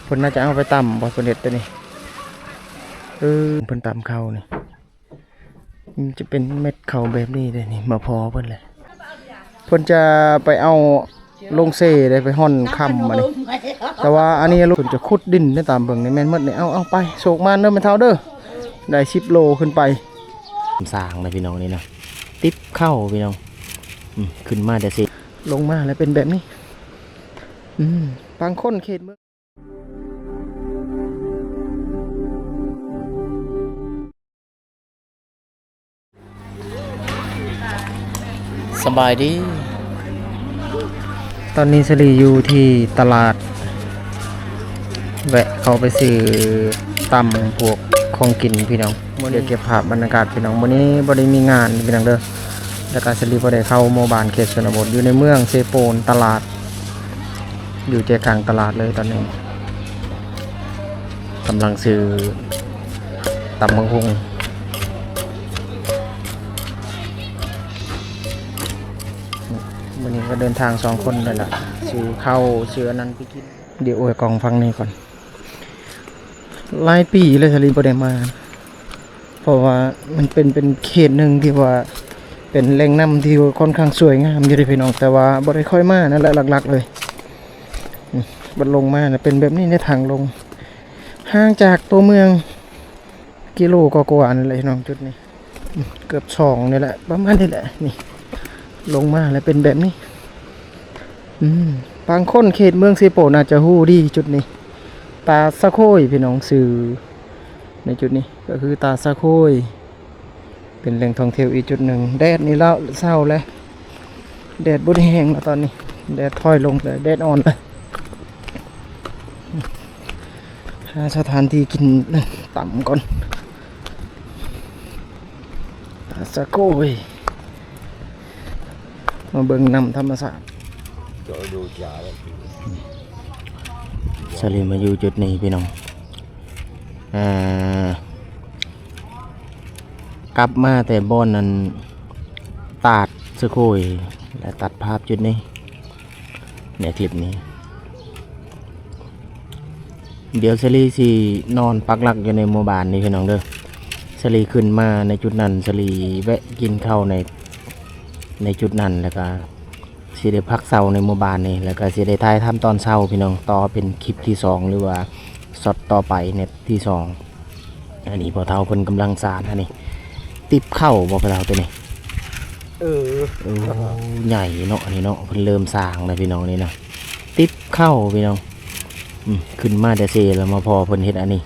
ເພິ່ນໜ້າຈະເອົາໄປຕຳບໍ່ ເພິ່ນເຮັດໂຕນີ້. ເອີ ເພິ່ນຕຳເຂົ້ານີ້ ມັນຈະເປັນເມັດເຂົ້າແບບນີ້ເດ້ນີ້ ມາພໍເພິ່ນແຫຼະ. ເພິ່ນຈະໄປເອົາລົງເຊເດ້ ໄປຮ່ອນຄຳອັນນີ້. ແຕ່ວ່າອັນນີ້ເພິ່ນຈະຂຸດດິນໄດ້ຕາມເບິ່ງນີ້ ແມ່ນໝົດນີ້. ເອົາ ເອົາໄປ ໂຊກມານເດີແມ່ເຖົ້າເດີ ໄດ້ສິບໂລຂຶ້ນໄປ. ສ້າງນະພີ່ນ້ອງນີ້ນະ ຕິບເຂົ້າພີ່ນ້ອງ. ອືມ ຂຶ້ນມາແຕ່ເຊ ລົງມາແລ້ວເປັນແບບນີ້. ອືມ ບາງຄົນເຂດເມືອງ ສະບາຍດີ ຕອນນີ້ສາລີຢູ່ທີ່ຕະຫຼາດ ແວະເຂົ້າໄປຊື້ຕຳພວກຂອງກິນພີ່ນ້ອງ. ມື້ນີ້ເກັບພາບບັນຍາກາດພີ່ນ້ອງ ມື້ນີ້ບໍ່ໄດ້ມີງານພີ່ນ້ອງເດີ. ແລ້ວກະສາລີບໍ່ໄດ້ເຂົ້າໝູ່ບ້ານເຂດຊົນນະບົດ ຢູ່ໃນເມືອງເຊໂປນ ຕະຫຼາດ ຢູ່ໃຈກາງຕະຫຼາດເລີຍຕອນນີ້. ກຳລັງຊື້ຕຳບັກຫຸ່ງ. ມື້ນີ້ກໍເດີນທາງສອງຄົນເລີຍລະ ຊື້ເຂົ້າ ຊື້ອັນນັ້ນໄປກິນ. ດຽວອວຍກ້ອງຝັ່ງນີ້ກ່ອນ. ຫຼາຍປີແລ້ວສາລີບໍ່ໄດ້ມາ ເພາະວ່າມັນເປັນ ເປັນເຂດໜຶ່ງທີ່ວ່າເປັນແຫຼ່ງນ້ຳທີ່ວ່າຄ່ອນຂ້າງສວຍງາມຢູ່ເດ້ພີ່ນ້ອງ ແຕ່ວ່າບໍ່ໄດ້ຄ່ອຍມານັ້ນແຫຼະ ຫຼັກໆເລີຍ. ອືມ ບັດລົງມານະເປັນແບບນີ້ໃນທາງລົງ ຫ່າງຈາກຕົວເມືອງກິໂລກວ່າໆນັ້ນແຫຼະພີ່ນ້ອງ ຈຸດນີ້. ເກືອບສອງນີ້ແຫຼະ ປະມານນີ້ແຫຼະ ນີ້ ລົງມາແລ້ວເປັນແບບນີ້. ອືມ ບາງຄົນເຂດເມືອງເຊໂປນອາດຈະຮູ້ດີຈຸດນີ້ ຕາສະໂຄຍ ພີ່ນ້ອງ ຊື່ໃນຈຸດນີ້ກໍຄືຕາສະໂຄຍ ເປັນແຫຼ່ງທ່ອງທ່ຽວອີກຈຸດໜຶ່ງ. ແດດນີ້ລະເຊົາແລ້ວ ແດດບໍ່ໄດ້ແຮງລະຕອນນີ້ ແດດຖອຍລົງແລ້ວ ແດດອ່ອນແລ້ວ. ຫາສະຖານທີ່ກິນຕຳກ່ອນ ຕາສະໂກຍ ມາເບິ່ງນ້ຳທຳມະຊາດ. ສາລີມາຢູ່ຈຸດນີ້ພີ່ນ້ອງ ເອີ ກັບມາແຕ່ບ່ອນນັ້ນ ຕາດສະໂຄຍ ແລະ ຕັດພາບຈຸດນີ້ ໃນຄລິບນີ້. ດຽວສາລີຊິນອນປັກຫຼັກຢູ່ໃນໝູ່ບ້ານນີ້ພີ່ນ້ອງເດີ. ສາລີຂຶ້ນມາໃນຈຸດນັ້ນ ສາລີແວະກິນເຂົ້າໃນ ໃນຈຸດນັ້ນ ແລ້ວກະຊິໄດ້ພັກເຊົາໃນໝູ່ບ້ານນີ້ ແລ້ວກະຊິໄດ້ຖ່າຍທຳຕອນເຊົ້າພີ່ນ້ອງ ຕໍ່ເປັນຄລິບທີສອງ ຫຼືວ່າຊັອດຕໍ່ໄປໃນທີສອງ. ອັນນີ້ພໍ່ເຖົ້າເພິ່ນກຳລັງສານ ອັນນີ້ຕິບເຂົ້າບໍ່ພໍ່ເຖົ້າໂຕນີ້? ເອີ ໂອ້ ໃຫຍ່ເນາະ ອັນນີ້ເນາະ ເພິ່ນເລີ່ມສ້າງແລ້ວພີ່ນ້ອງ ນີ້ນະ ຕິບເຂົ້າພີ່ນ້ອງ. ອືມ ຂຶ້ນມາແຕ່ເຊແລ້ວມາພໍ້ເພິ່ນເຮັດອັນນີ້.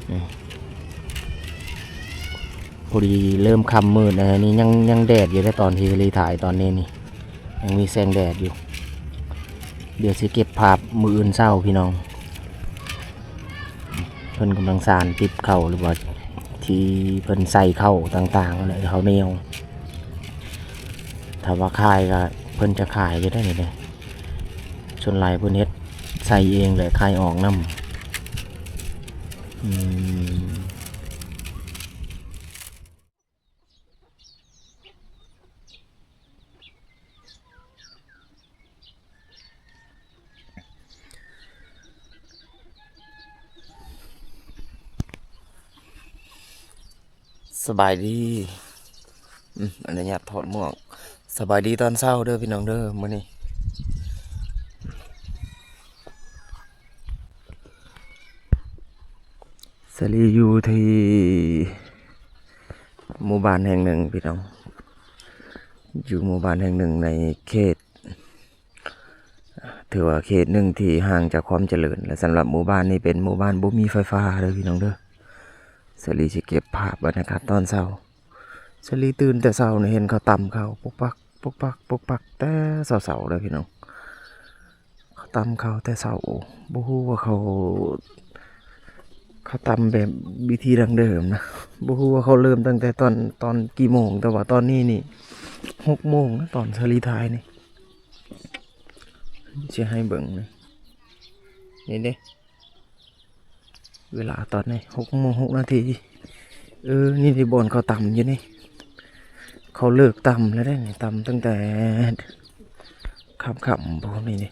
ອືມ ພໍດີເລີ່ມຄ່ຳມືດ ອັນນີ້ຍັງ ຍັງແດດຢູ່ເດ້ ຕອນທີ່ສາລີຖ່າຍຕອນນີ້ນີ້ ຍັງມີແສງແດດຢູ່. ດຽວຊິເກັບພາບມື້ອື່ນເຊົ້າພີ່ນ້ອງ. ເພິ່ນກຳລັງສານຕິບເຂົ້າ ຫຼືວ່າທີ່ເພິ່ນໃສ່ເຂົ້າຕ່າງໆ ແລະ ເຂົ້າໜຽວ. ຖ້າວ່າຂາຍກໍເພິ່ນຈະຂາຍຢູ່ໄດ໋ນີ້ເດ້. ສ່ວນຫຼາຍເພິ່ນເຮັດໃສ່ເອງ ແລະ ຂາຍອອກນຳ. ອືມ. ສະບາຍດີ ອືມ ອະນຸຍາດຖອດໝວກ. ສະບາຍດີຕອນເຊົ້າເດີພີ່ນ້ອງເດີ ມື້ນີ້ ສາລີຢູ່ທີ່ໝູ່ບ້ານແຫ່ງໜຶ່ງພີ່ນ້ອງ ຢູ່ໝູ່ບ້ານແຫ່ງໜຶ່ງໃນເຂດ ຖືວ່າເຂດໜຶ່ງທີ່ຫ່າງຈາກຄວາມຈະເລີນ ແລະ ສຳລັບໝູ່ບ້ານນີ້ເປັນໝູ່ບ້ານບໍ່ມີໄຟຟ້າເດີພີ່ນ້ອງເດີ. ສາລີຊິເກັບພາບບັນຍາກາດຕອນເຊົ້າ. ສາລີຕື່ນແຕ່ເຊົ້ານີ້ເຫັນເຂົາຕຳເຂົ້າ ປຸກປັກ ປຸກປັກ ປຸກປັກ ແຕ່ເຊົ້າໆເດີພີ່ນ້ອງ. ເຂົາຕຳເຂົ້າແຕ່ເຊົ້າ ບໍ່ຮູ້ວ່າເຂົາ ເຂົາຕຳແບບວິທີດັ້ງເດີມນະ ບໍ່ຮູ້ວ່າເຂົາເລີ່ມຕັ້ງແຕ່ຕອນ ຕອນກີ່ໂມງ ແຕ່ວ່າຕອນນີ້ນີ້ຫົກໂມງນະ ຕອນສາລີຖ່າຍນີ້ ຊິໃຫ້ເບິ່ງນີ້ ນີ້ເດ້ ເວລາຕອນນີ້ຫົກໂມງຫົກນາທີ. ເອີ ນີ້ທີ່ບ່ອນເຂົາຕຳຢູ່ນີ້ ເຂົາເລີກຕຳແລ້ວເດ້ນີ້ ຕຳຕັ້ງແຕ່ຄ່ຳໆ ພວກນີ້ນີ້.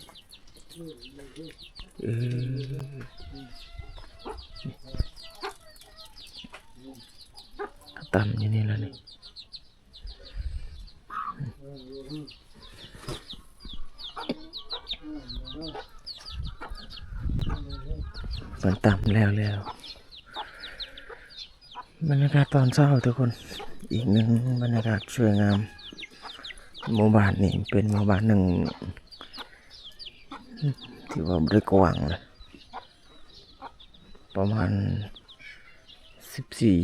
ເອີ ຕຳຢູ່ນີ້ລະນີ້ ມັນຕຳແລ້ວແລ້ວ. ບັນຍາກາດຕອນເຊົ້າທຸກຄົນ ອີກໜຶ່ງບັນຍາກາດສວຍງາມ. ໝູ່ບ້ານນີ້ເປັນໝູ່ບ້ານໜຶ່ງທີ່ວ່າບໍ່ໄດ້ກວ້າງນະ ປະມານສິບສີ່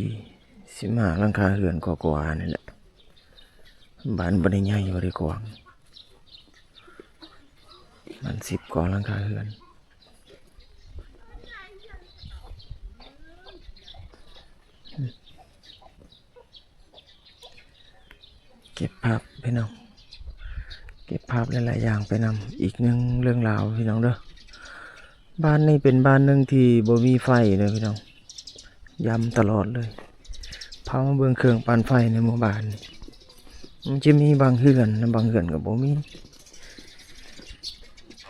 ສິບຫ້າຫຼັງຄາເຮືອນກວ່າໆນີ້ແຫຼະ. ບ້ານບໍ່ໄດ້ໃຫຍ່ ບໍ່ໄດ້ກວ້າງ ປະມານສິບກວ່າຫຼັງຄາເຮືອນ. ເກັບພາບພີ່ນ້ອງ ເກັບພາບຫຼາຍໆຢ່າງໄປນຳ. ອີກໜຶ່ງເລື່ອງລາວພີ່ນ້ອງເດີ ບ້ານນີ້ເປັນບ້ານໜຶ່ງທີ່ບໍ່ມີໄຟເດີພີ່ນ້ອງ ຢ້ຳຕະຫຼອດເລີຍ. ພາມາເບິ່ງເຄື່ອງປັ່ນໄຟໃນໝູ່ບ້ານນີ້ ມັນຈະມີບາງເຮືອນ ບາງເຮືອນກໍບໍ່ມີ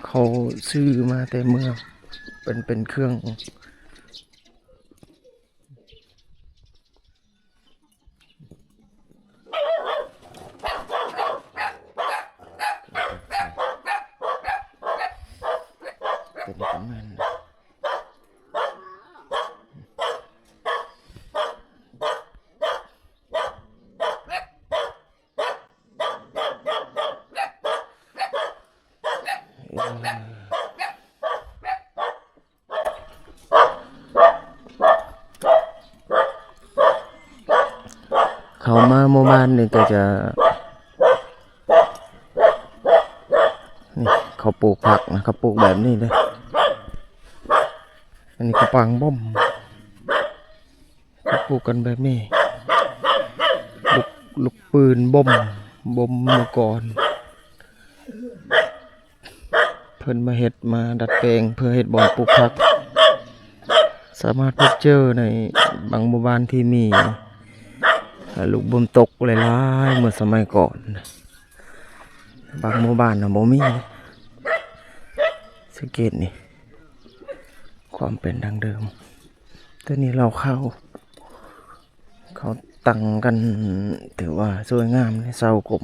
ເຂົາຊື້ມາແຕ່ເມືອງ ເປັນ ເປັນເຄື່ອງ ເປັນປະມານ ເອີ ເຂົ້າມາໝູ່ບ້ານນີ້ກໍຈະ ນີ້ ເຂົາປູກຜັກນະ ເຂົາປູກແບບນີ້ເດ້. ອັນນີ້ເຂົາປາງບົ້ມ ເຂົາປູກກັນແບບນີ້ ລູກ ລູກປືນບົ້ມ ບົ້ມເມື່ອກ່ອນ. ເພິ່ນມາເຮັດ ມາດັດແປງເພື່ອເຮັດບ່ອນປູກຜັກ. ສາມາດພົບເຈີໃນບາງໝູ່ບ້ານທີ່ມີລູກບົ້ມຕົກຫຼາຍໆເມື່ອສະໄໝກ່ອນ. ບາງໝູ່ບ້ານນະບໍ່ມີ. ສັງເກດນີ້ ຄວາມເປັນດັ້ງເດີມ. ໂຕນີ້ເລົ້າເຂົ້າ ເຂົາຕັ້ງກັນ ຖືວ່າສວຍງາມເດ້ ເສົາກົມ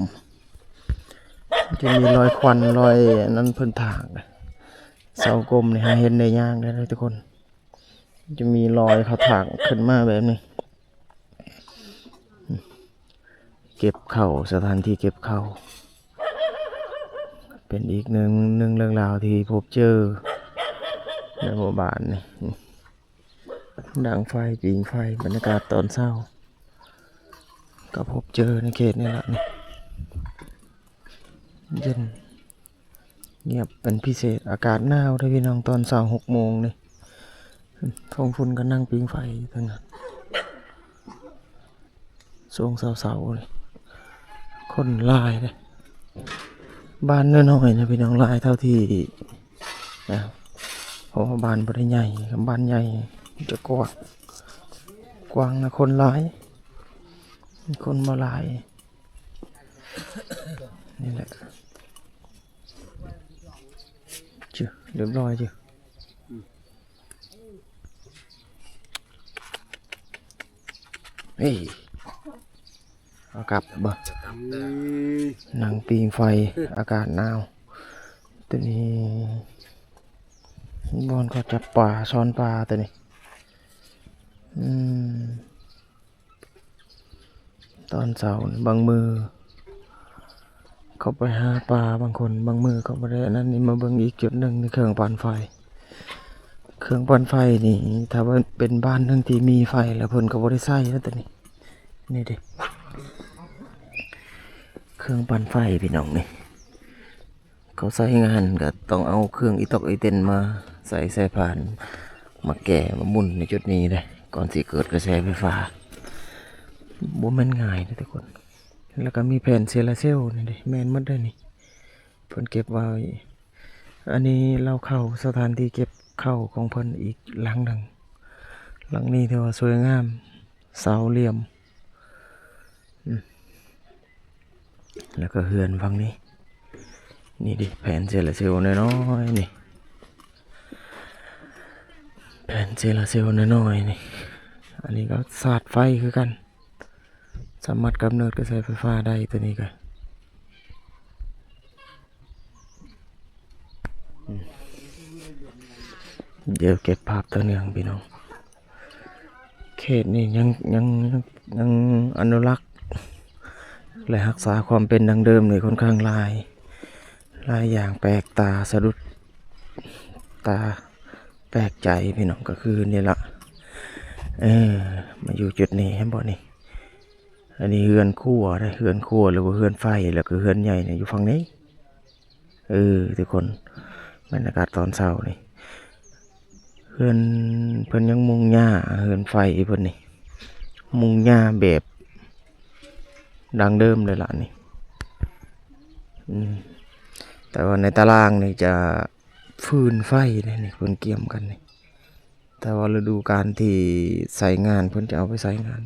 ຈະມີລອຍຄວັນ ລອຍອັນນັ້ນເພິ່ນຖາກ. ເສົາກົມນີ້ຫາເຫັນໄດ້ຍາກເດ້ທຸກຄົນ ຈະມີລອຍເຂົາຖາກຂຶ້ນມາແບບນີ້. ເກັບເຂົ້າ ສະຖານທີ່ເກັບເຂົ້າ ເປັນອີກໜຶ່ງ ໜຶ່ງເລື່ອງລາວທີ່ພົບເຈີໃນໝູ່ບ້ານນີ້. ດັງໄຟ ປີ້ງໄຟ ບັນຍາກາດຕອນເຊົ້າ ກໍພົບເຈີໃນເຂດນີ້ລະນີ້ ເຢັນງຽບເປັນພິເສດ. ອາກາດໜາວເດ້ພີ່ນ້ອງ ຕອນເຊົ້າຫົກໂມງນີ້ ທ້ອງຝຸ່ນກໍນັ່ງປີ້ງໄຟຢູ່ທາງນັ້ນ ຊ່ວງເຊົ້າໆນີ້ ຄົນຫຼາຍເດ້. ບ້ານນ້ອຍໆນະພີ່ນ້ອງ ຫຼາຍເທົ່າທີ່ ນະ ເພາະວ່າບ້ານບໍ່ໄດ້ໃຫຍ່ ຄັນບ້ານໃຫຍ່ຈະກວ້າງ ກວ້າງນະ ຄົນຫຼາຍ ຄົນບໍ່ຫຼາຍ. ນີ້ແຫຼະ ຈຶ ລຽບຮ້ອຍຈຶ. ເອີ ເອົາກັບບໍ່? ນັ່ງປີ້ງໄຟ ອາກາດໜາວ. ໂຕນີ້ບ່ອນເຂົາຈັບປາ ຊ້ອນປາໂຕນີ້. ອືມ ຕອນເຊົ້ານີ້ ບາງມື້ເຂົາໄປຫາປາ ບາງຄົນ ບາງມື້ເຂົາບໍ່ໄດ້ອັນນັ້ນ. ນີ້ມາເບິ່ງອີກຈຸດໜຶ່ງ ນີ້ເຄື່ອງປັ່ນໄຟ. ເຄື່ອງປັ່ນໄຟນີ້ ຖ້າວ່າເປັນບ້ານໜຶ່ງທີ່ມີໄຟແລ້ວ ເພິ່ນກໍບໍ່ໄດ້ໃຊ້ແລ້ວໂຕນີ້. ນີ້ເດ້ ເຄື່ອງປັ່ນໄຟພີ່ນ້ອງນີ້ ເຂົາໃຊ້ງານກໍຕ້ອງເອົາເຄື່ອງອີຕອກອີເຕັນມາໃສ່ ໃສ່ພານ ມາແກ່ມາໝຸນໃນຈຸດນີ້ເດ້ ກ່ອນຊິເກີດກະແສໄຟຟ້າ. ບໍ່ແມ່ນງ່າຍເດ້ທຸກຄົນ. ແລ້ວກໍມີແຜ່ນໂຊລາເຊວນີ້ເດ້ ແມ່ນໝົດເດ້ນີ້ ເພິ່ນເກັບໄວ້. ອັນນີ້ເລົ້າເຂົ້າ ສະຖານທີ່ເກັບເຂົ້າຂອງເພິ່ນອີກຫຼັງໜຶ່ງ. ຫຼັງນີ້ຖືວ່າສວຍງາມ ເສົາຫຼ່ຽມ ອືມ ແລ້ວກໍເຮືອນຝັ່ງນີ້ ນີ້ເດ້ ແຜ່ນໂຊລາເຊວນ້ອຍໆນີ້. ແຜ່ນໂຊລາເຊວນ້ອຍໆນີ້ ອັນນີ້ກໍສາດໄຟຄືກັນ ສາມາດກຳເນີດກະແສໄຟຟ້າໄດ້ ຕົວນີ້ກໍ ດຽວເກັບພາບຕໍ່ເນື່ອງພີ່ນ້ອງ. ເຂດນີ້ຍັງ ຍັງ ຍັງ ຍັງອະນຸລັກ ແລະ ຮັກສາຄວາມເປັນດັ້ງເດີມນີ້ຄ່ອນຂ້າງຫຼາຍ ຫຼາຍຢ່າງແປກຕາສະດຸດຕາ ແປກໃຈພີ່ນ້ອງ ກໍຄືນີ້ລະ ເອີ ມາຢູ່ຈຸດນີ້ເຫັນບໍ່ນີ້ ອັນນີ້ເຮືອນຄົວເດ້ ເຮືອນຄົວ ຫຼືວ່າເຮືອນໄຟ ແລ້ວກໍເຮືອນໃຫຍ່ນີ້ຢູ່ຝັ່ງນີ້. ເອີ ທຸກຄົນ ບັນຍາກາດຕອນເຊົ້ານີ້ ເຮືອນເພິ່ນຍັງມຸງຫຍ້າ ເຮືອນໄຟເພິ່ນນີ້ ມຸງຫຍ້າແບບດັ້ງເດີມເລີຍລະນີ້ ອືມ ແຕ່ວ່າໃນຕາລາງນີ້ຈະຟືນໄຟເດ້ນີ້ ເພິ່ນກຽມກັນນີ້. ແຕ່ວ່າລະດູການທີ່ໃຊ້ງານ ເພິ່ນຈະເອົາໄປໃຊ້ງານ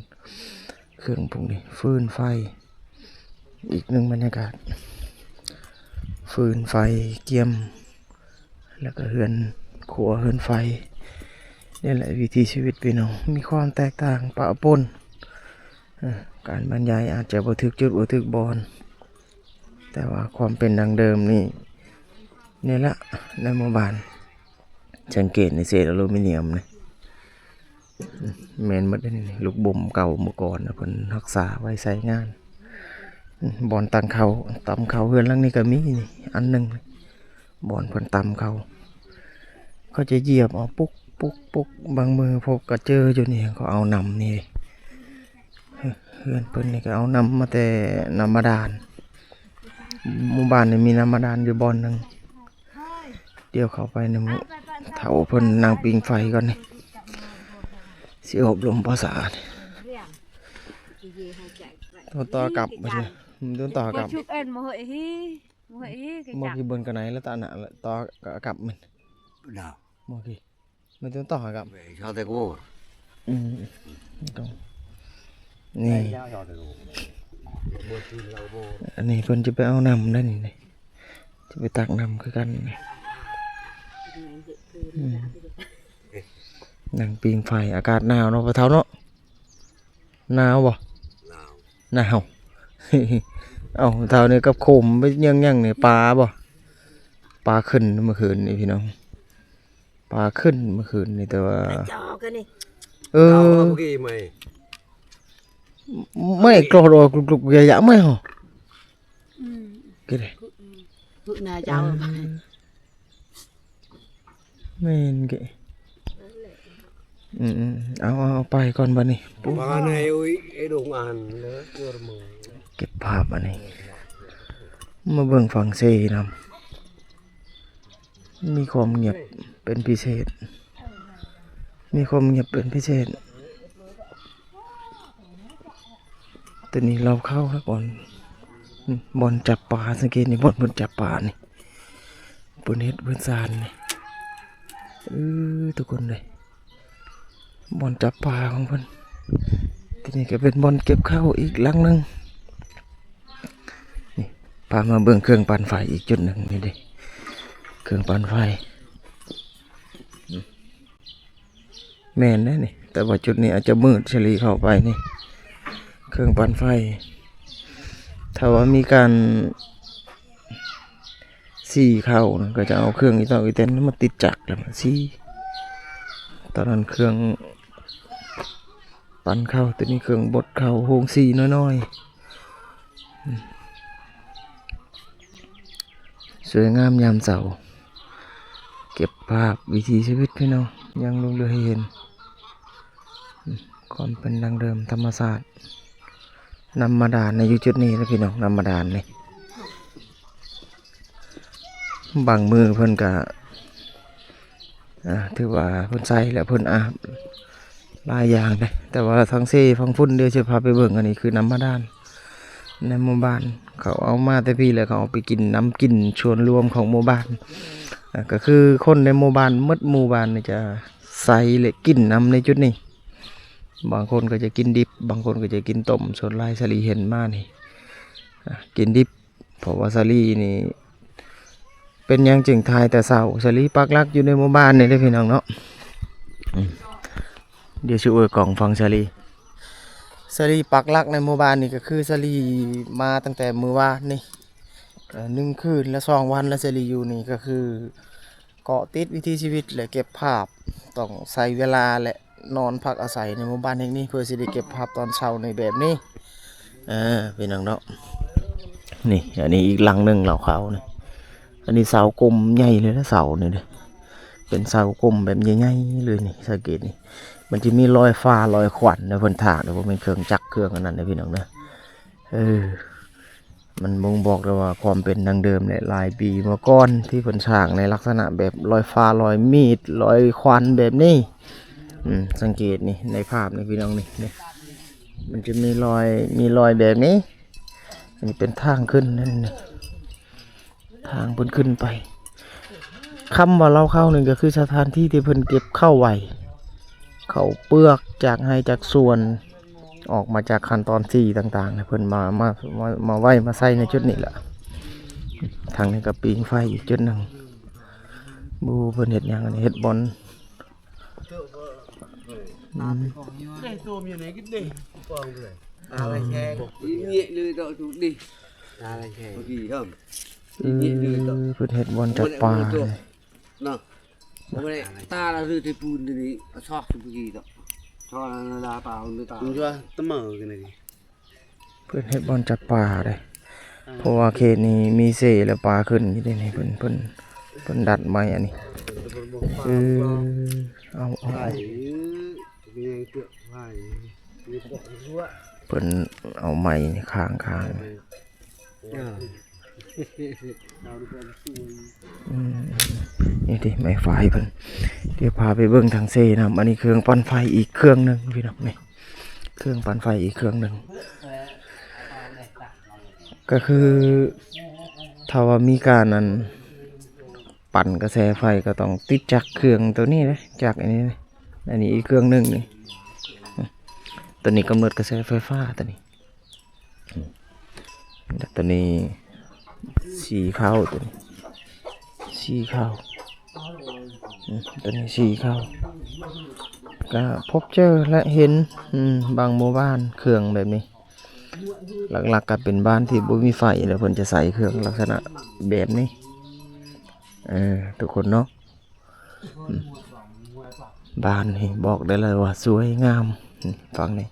ເຄື່ອງພວກນີ້ ຟືນໄຟ ອີກໜຶ່ງບັນຍາກາດ ຟືນໄຟກຽມ ແລ້ວກໍເຮືອນຄົວເຮືອນໄຟ ນີ້ແຫຼະວິຖີຊີວິດພີ່ນ້ອງ ມີຄວາມແຕກຕ່າງປະປົນ ເອີ ການບັນຍາຍອາດຈະບໍ່ຖືກຈຸດບໍ່ຖືກບ່ອນ ແຕ່ວ່າຄວາມເປັນດັ້ງເດີມນີ້ ນີ້ລະໃນໝູ່ບ້ານ ສັງເກດໃນເສດອາລູມີນຽມນີ້ ແມ່ນໝົດເດ້ນີ້ ລູກບົ່ມເກົ່າເມື່ອກ່ອນນະ ເພິ່ນຮັກສາໄວ້ໃຊ້ງານ ບ່ອນຕັ້ງເຂົ້າ ຕຳເຂົ້າເຮືອນຫຼັງນີ້ກໍມີນີ້ ອັນໜຶ່ງ ບ່ອນເພິ່ນຕຳເຂົ້າ ເຂົາຈະຢຽບເອົາປຸກ ປຸກ ປຸກ ບາງມື້ພົບກໍເຈີຢູ່ນີ້ ເຂົາເອົານຳນີ້ ເຮືອນເພິ່ນນີ້ກໍເອົານຳມາແຕ່ນ້ຳບາດານ ໝູ່ບ້ານນີ້ມີນ້ຳບາດານຢູ່ບ່ອນໜຶ່ງ ດຽວເຂົ້າໄປນຳເຖົ້າເພິ່ນນັ່ງປີ້ງໄຟກ່ອນນີ້ ຊິອົບລົມພາສານີ້ ຕໍ່ກັບ ຕໍ່ກັບ ມາກີ່ເບິ່ງກັນໄນລະຕານະ ຕໍ່ກັບມັນ Đào. ມາກີ່ Mày tao tỏ hả gặm? Mày sao tao cũng. ອືມ ນີ້ Mày sao tao cũng. ອັນນີ້ເພິ່ນຈະໄປເອົານ້ຳໄດ້ນີ້ ຈະໄປຕັກນ້ຳຄືກັນ ອືມ ນັ່ງປີ້ງໄຟ ອາກາດໜາວເນາະ ພໍ່ເຖົ້າເນາະ ໜາວບໍ່? ໜາວ ໜາວ ເອົາ ເຖົ້ານີ້ກັບໂຄມໄປຍັງໆນີ້ ປາບໍ່? ປາຂຶ້ນມື້ຄືນນີ້ພີ່ນ້ອງ ປາຂຶ້ນມື້ຄືນນີ້ ແຕ່ວ່າ ເອີ ເອົາເມື່ອກີ້ໄມ້ ໄມ້ກອດອອກລຸກໆ ຢາຍາໄມ້ເຮົາ ອືມ ກະໄດ້ ອືມ ໜ້າເຈົ້າ ເອີ ແມ່ນເກະ ອືມໆ ເອົາ ເອົາ ເອົາໄປກ່ອນບັດນີ້ ປາໃນ ໂອ້ຍ ໄອ້ດົງອັນເລີຍ ເກັບພາບອັນນີ້ ມາເບິ່ງຝັ່ງເຊນຳ ມີຄວາມງຽບເປັນພິເສດ ມີຄວາມງຽບເປັນພິເສດ ຕົວນີ້ລາວເຂົ້າແລ້ວ ບ່ອນ ບ່ອນຈັບປາ ສັງເກດນີ້ ບ່ອນເພິ່ນຈັບປານີ້ ເພິ່ນເຮັດເພິ່ນຊານນີ້ ເອີ ທຸກຄົນເອີຍ ບ່ອນຈັບປາຂອງເພິ່ນ ທີ່ນີ້ກໍເປັນບ່ອນເກັບເຂົ້າອີກຫຼັງໜຶ່ງ ນີ້ ພາມາເບິ່ງເຄື່ອງປັ່ນໄຟອີກຈຸດໜຶ່ງ ນີ້ເດ້ ເຄື່ອງປັ່ນໄຟ ແມ່ນແດ່ນີ້ ແຕ່ວ່າຈຸດນີ້ອາດຈະມືດ ສາລີເຂົ້າໄປນີ້ ເຄື່ອງປັ່ນໄຟ ຖ້າວ່າມີການ ສີເຂົ້ານະ ກໍຈະເອົາເຄື່ອງອີ່ຕອກອີ່ແຕນມາຕິດຈັກ ແລ້ວມາສີ ຕອນນັ້ນເຄື່ອງປັ່ນເຂົ້າ ຕົວນີ້ເຄື່ອງບົດເຂົ້າ ໂຮງສີນ້ອຍໆ ອືມ ສວຍງາມຍາມເຊົ້າ ເກັບພາບວິຖີຊີວິດພີ່ນ້ອງ ຍັງຫຼົງເຫຼືອໃຫ້ເຫັນ ຄວາມເປັນດັ້ງເດີມທຳມະຊາດ ນ້ຳບາດານໃນຢູ່ຈຸດນີ້ນະພີ່ນ້ອງ ນ້ຳບາດານນີ້ ບາງມື້ເພິ່ນກະ ອ່າ ຖືວ່າເພິ່ນໃຊ້ແລ້ວເພິ່ນອາບຫຼາຍຢ່າງເດ້ ແຕ່ວ່າທາງເຊຝັ່ງພຸ້ນ ດຽວຊິພາໄປເບິ່ງ ອັນນີ້ຄືນ້ຳບາດານໃນໝູ່ບ້ານ ເຂົາເອົາມາແຕ່ພີ້ແລ້ວ ເຂົາເອົາໄປກິນ ນ້ຳກິນສ່ວນລວມຂອງໝູ່ບ້ານ ອ່າ ກໍຄືຄົນໃນໝູ່ບ້ານ ໝົດໝູ່ບ້ານນີ້ຈະ ໃຊ້ ແລະ ກິນນ້ຳໃນຈຸດນີ້ ບາງຄົນກໍຈະກິນດິບ ບາງຄົນກໍຈະກິນຕົ້ມ ສ່ວນຫຼາຍສາລີເຫັນມານີ້ ອ່າ ກິນດິບ ເພາະວ່າສາລີນີ້ ເປັນຫຍັງຈຶ່ງຖ່າຍແຕ່ເຊົ້າ ສາລີປັກຫຼັກຢູ່ໃນໝູ່ບ້ານນີ້ເດ້ພີ່ນ້ອງເນາະ ອືມ ດຽວຊິອວຍກ້ອງຟັງສາລີ. ສາລີປັກຫຼັກໃນໝູ່ບ້ານນີ້ ກໍຄືສາລີມາຕັ້ງແຕ່ມື້ວານນີ້ ເອີ ໜຶ່ງຄືນ ແລະ ສອງວັນ ແລະ ສາລີຢູ່ນີ້ ກໍຄືເກາະຕິດວິຖີຊີວິດ ແລະ ເກັບພາບ ຕ້ອງໃຊ້ເວລາ ແລະ ນອນພັກອາໄສໃນໝູ່ບ້ານແຫ່ງນີ້ ເພື່ອຊິໄດ້ເກັບພາບຕອນເຊົ້າໃນແບບນີ້. ເອີ ພີ່ນ້ອງເນາະ ນີ້ ອັນນີ້ອີກຫຼັງໜຶ່ງ ເຫຼົ່າຂາວນີ້. ອັນນີ້ເສົາກົມໃຫຍ່ເລີຍນະ ເສົານີ້ເດ້ ເປັນເສົາກົມແບບໃຫຍ່ໆເລີຍນີ້. ສັງເກດນີ້ ມັນຈະມີລອຍຟ້າລອຍຄວັນນະ ເພິ່ນຖາງເດ້ ບໍ່ແມ່ນເຄື່ອງຈັກເຄື່ອງອັນນັ້ນເດ້ ພີ່ນ້ອງເດີ. ເອີ ມັນບົ່ງບອກໄດ້ວ່າຄວາມເປັນດັ້ງເດີມແຫຼະ ຫຼາຍປີມາກ່ອນທີ່ເພິ່ນສ້າງໃນລັກສະນະແບບລອຍຟ້າລອຍມີດລອຍຄວັນແບບນີ້. ອືມ ສັງເກດນີ້ ໃນພາບນີ້ ພີ່ນ້ອງນີ້ ນີ້ ມັນຈະມີລອຍ ມີລອຍແບບນີ້. ອັນນີ້ເປັນທາງຂຶ້ນນັ້ນ ທາງເພິ່ນຂຶ້ນໄປ. ຄຳວ່າເລົ້າເຂົ້ານີ້ກໍຄືສະຖານທີ່ທີ່ເພິ່ນເກັບເຂົ້າໄວ້ ເຂົ້າເປືອກຈາກໄຮ່ຈາກສວນ ອອກມາຈາກຂັ້ນຕອນສີ່ຕ່າງໆ ເພິ່ນມາ ມາ ມາ ມາໄວ້ມາໃສ່ໃນຈຸດນີ້ແຫຼະ. ທາງນີ້ກໍປີ້ງໄຟອີກຈຸດໜຶ່ງ. ບໍ່ຮູ້ເພິ່ນເຮັດຫຍັງ ອັນນີ້ເຮັດບ່ອນ ອືມ ເອີ ເພິ່ນເຮັດບ່ອນຈັບປາ. ເພິ່ນເຮັດບ່ອນຈັບປາເດ້ ເພາະວ່າເຂດນີ້ມີເຊ ແລ້ວປາຂຶ້ນຢູ່ເດ້ນີ້. ເພິ່ນ ເພິ່ນ ເພິ່ນດັດໄມ້ອັນນີ້. ເອີ ເອົາ ເອົາ ເອົາ ເພິ່ນເອົາໄມ້ນີ້ຄ້າງໆ. ອືມ ນີ້ຕິ ໄມ້ຝ້າຍເພິ່ນ. ດຽວພາໄປເບິ່ງທາງເຊນຳ. ອັນນີ້ເຄື່ອງປັ່ນໄຟອີກເຄື່ອງໜຶ່ງ ພີ່ນ້ອງ ນີ້ ເຄື່ອງປັ່ນໄຟອີກເຄື່ອງໜຶ່ງ. ກໍຄືຖ້າວ່າມີການ ອັນ ປັ່ນກະແສໄຟ ກໍຕ້ອງຕິດຈັກເຄື່ອງໂຕນີ້ເດ້ ຈັກອັນນີ້. ອັນນີ້ອີກເຄື່ອງໜຶ່ງນີ້ ໂຕນີ້ກຳເນີດກະແສໄຟຟ້າໂຕນີ້. ແລ້ວໂຕນີ້ສີຂາວ ໂຕນີ້ສີຂາວ ອືມ ໂຕນີ້ສີຂາວ. ກະພົບເຈີ ແລະ ເຫັນ ອືມ ບາງໝູ່ບ້ານເຄື່ອງແບບນີ້. ຫຼັກໆກໍເປັນບ້ານທີ່ບໍ່ມີໄຟ ແລ້ວເພິ່ນຈະໃຊ້ເຄື່ອງລັກສະນະແບບນີ້ ເອີ ທຸກຄົນເນາະ. ອືມ ບ້ານນີ້ບອກໄດ້ເລີຍວ່າສວຍງາມ. ນີ້ ຝັ່ງນີ້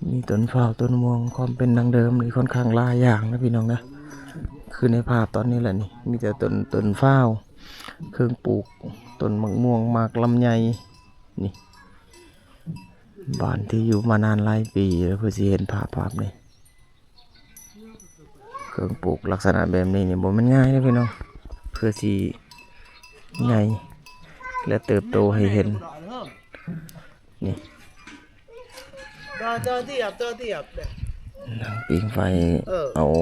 ມີຕົ້ນພ້າວຕົ້ນມ່ວງ ຄວາມເປັນດັ້ງເດີມນີ້ຄ່ອນຂ້າງຫຼາຍຢ່າງນະ ພີ່ນ້ອງນະ. ຄືໃນພາບຕອນນີ້ແຫຼະນີ້ ມີແຕ່ຕົ້ນ ຕົ້ນພ້າວ ເຄື່ອງປູກ ຕົ້ນໝາກມ່ວງ ໝາກລຳໄຍ. ນີ້ ບ້ານທີ່ຢູ່ມານານຫຼາຍປີແລ້ວ ເພື່ອຊິເຫັນພາບ ພາບນີ້. ເຄື່ອງປູກລັກສະນະແບບນີ້ນີ້ບໍ່ແມ່ນງ່າຍເດ້ພີ່ນ້ອງ ເພື່ອຊິໃຫຍ່ ແລະ ເຕີບໂຕໃຫ້ເຫັນ. ນີ້ ນັ່ງປີ້ງໄຟ ເອີ ເອົາ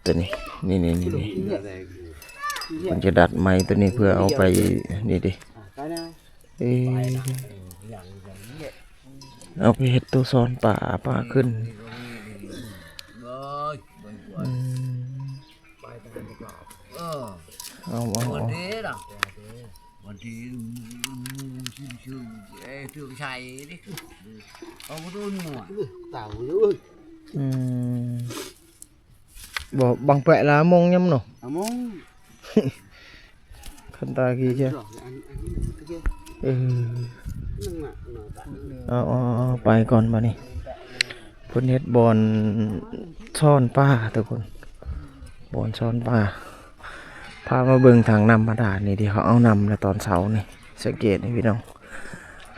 ໂຕນີ້ ນີ້ໆໆ ເພິ່ນຈະດັດໄມ້ໂຕນີ້ເພື່ອເອົາໄປນີ້ເດ້. ເອີ ເອົາໄປເຮັດໂຕຊ້ອນປາ ປາຂຶ້ນ. ອືມ ເອົາ ເອົາ ເອົາ ອືມ ບໍ່ ບັງແປະລະມົງຍຳເນາະ ອາມົງ ຄັນຕາກີເຈ. ເອີ ເອົາ ເອົາ ເອົາ ໄປກ່ອນບາດນີ້. ເພິ່ນເຮັດບ່ອນຊ້ອນປາທຸກຄົນ ບ່ອນຊ້ອນປາ. ພາມາເບິ່ງທາງນ້ຳບາດານນີ້ ທີ່ເຂົາເອົານ້ຳໃນຕອນເຊົ້ານີ້ ສັງເກດນີ້ພີ່ນ້ອງ.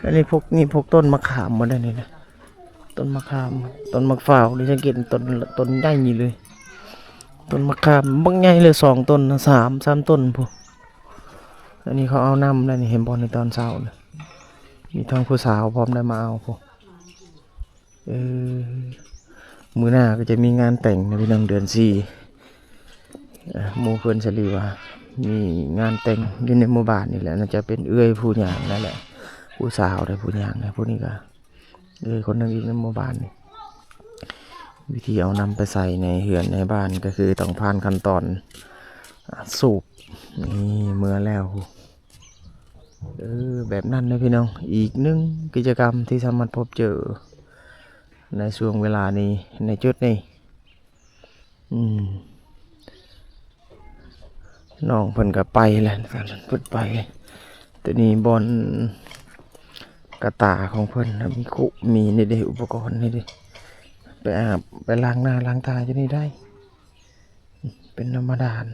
ອັນນີ້ພວກ ນີ້ພວກຕົ້ນມະຂາມໝົດເດ້ນີ້ນະ. ຕົ້ນມະຂາມ ຕົ້ນໝາກພ້າວນີ້ ສັງເກດຕົ້ນ ຕົ້ນໃຫຍ່ນີ້ເລີຍ. ຕົ້ນມະຂາມບັກໃຫຍ່ເລີຍ ສອງຕົ້ນນະ ສາມ ສາມຕົ້ນພຸ້ນ. ອັນນີ້ເຂົາເອົານ້ຳແລ້ວນີ້ ເຫັນບໍ່ ໃນຕອນເຊົ້ານະ ມີທັງຜູ້ສາວພ້ອມໄດ້ມາເອົາພຸ້ນ. ເອີ ມື້ໜ້າກໍຈະມີງານແຕ່ງນະພີ່ນ້ອງ ເດືອນສີ່. ເອີ ໝູ່ເພື່ອນສາລີວ່າມີງານແຕ່ງຢູ່ໃນໝູ່ບ້ານນີ້ແຫຼະ ໜ້າຈະເປັນເອື້ອຍຜູ້ຍ່າງນັ້ນແຫຼະ ຜູ້ສາວໃດ ຜູ້ຍ່າງໃດ. ຜູ້ນີ້ກໍ ເອີ ຄົນໜຶ່ງອີກໃນໝູ່ບ້ານນີ້. ວິທີເອົານ້ຳໄປໃສ່ໃນເຮືອນໃນບ້ານ ກໍຄືຕ້ອງຜ່ານຂັ້ນຕອນ ອາ ສູບ. ນີ້ເມືອແລ້ວ. ເອີ ແບບນັ້ນເດີພີ່ນ້ອງ, ອີກໜຶ່ງກິດຈະກຳທີ່ສາມາດພົບເຈີໃນຊ່ວງເວລານີ້ ໃນຈຸດນີ້. ອືມ ນ້ອງເພິ່ນກໍໄປແລ້ວ ເພິ່ນໄປ. ໂຕນີ້ບ່ອນກະຕ່າຂອງເພິ່ນນະ ມີຄຸ ມີນີ້ເດ້ ອຸປະກອນນີ້ເດ້ ໄປອາບ ໄປລ້າງໜ້າລ້າງຕາຢູ່ນີ້ໄດ້ ເປັນນ້ຳບາດານ.